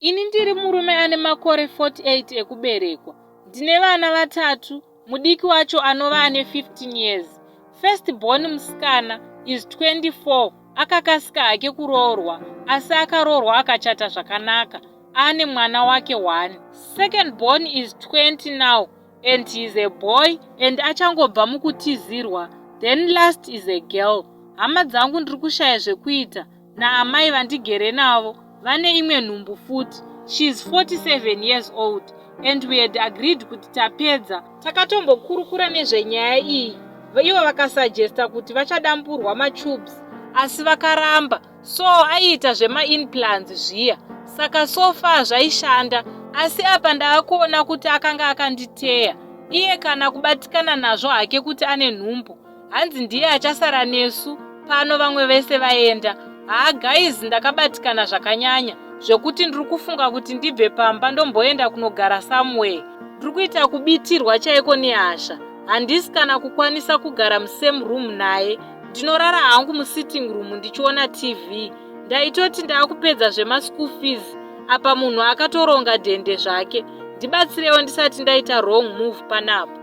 Ini ndiri murume ane makore 48 ekuberekwa. Ndine vana vatatu, mudiki wacho anova ane 15 years. First born musikana is 24, akakasika hake kuroorwa asi akaroorwa akachata zvakanaka. Ane mwana wake one. Second born is 20 now and he is a boy and achangobva mukutizirwa. Then last is a girl. Hama dzangu, ndiri kushaya zvekuita naamai vandigere navo. Vane imwe nhumbu futi. She is 47 years old and we had agreed kuti tapedza. Takatombokurukura nezvenyaya iyi, ivo vakasuggesta kuti vachadamburwa matubes, asi vakaramba. So aiita zvemaimplants zviya, saka so far zvaishanda, asi apa ndava kuona kuti akanga akanditeya. Iye kana kubatikana nazvo hake kuti ane nhumbu. Hanzi ndiye achasara nesu pano vamwe vese vaenda. Haa guys, ndakabatikana zvakanyanya zvekuti ndiri kufunga kuti ndibve pamba ndomboenda kunogara somewhere. Ndiri kuita kubitirwa chaiko nehasha. Handisi kana kukwanisa kugara musame room naye. Ndinorara hangu musitting room ndichiona TV. Ndaitoti ndaakupedza zvemaschool fees, apa munhu akatoronga dhende zvake. Ndibatsirewo ndisati ndaita wrong move panapa.